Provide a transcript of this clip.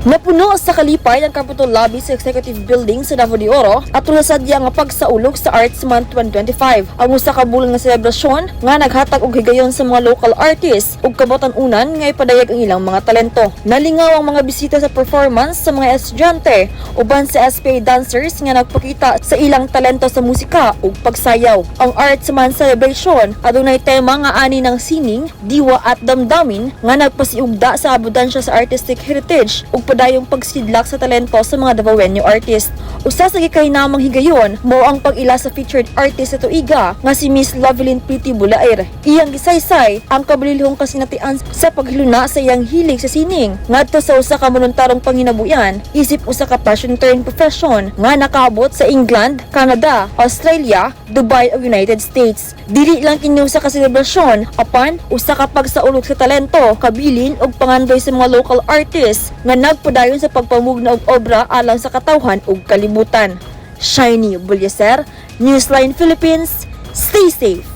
Napuno sa kalipay ang Capitol Lobby sa Executive Building sa Davao de Oro at sadya nga pagsaulog sa Arts Month 2025. Ang usa ka bulan nga selebrasyon nga naghatag og higayon sa mga local artists ug kabatan-unan nga ipadayag ang ilang mga talento. Nalingaw ang mga bisita sa performance sa mga estudyante uban sa SPA dancers nga nagpakita sa ilang talento sa musika ug pagsayaw. Ang Arts Month celebration adunay tema nga ani ng sining, diwa at damdamin nga nagpasiugda sa abundansya sa artistic heritage ug padayong pagsidlak sa talento sa mga Davaoenyo artist. Usa sa gikahinamang higayon mao ang pag-ila sa featured artist sa tuiga nga si Miss Lovelyn Pretty Bulair. Iyang gisaysay ang kabalilhong kasinatian sa paghiluna sa iyang hilig sa sining ngadto sa usa ka voluntaryong panghinabuyan isip usa ka passion turned profession nga nakaabot sa England, Canada, Australia, Dubai ug United States. Dili lang kini usa ka selebrasyon apan usa ka pagsaulog sa talento, kabilin ug pangandoy sa mga local artists nga nagpadayon sa pagpamugna og obra alang sa katawhan ug kalibutan. Shiny Bulyaser, Newsline Philippines, stay safe.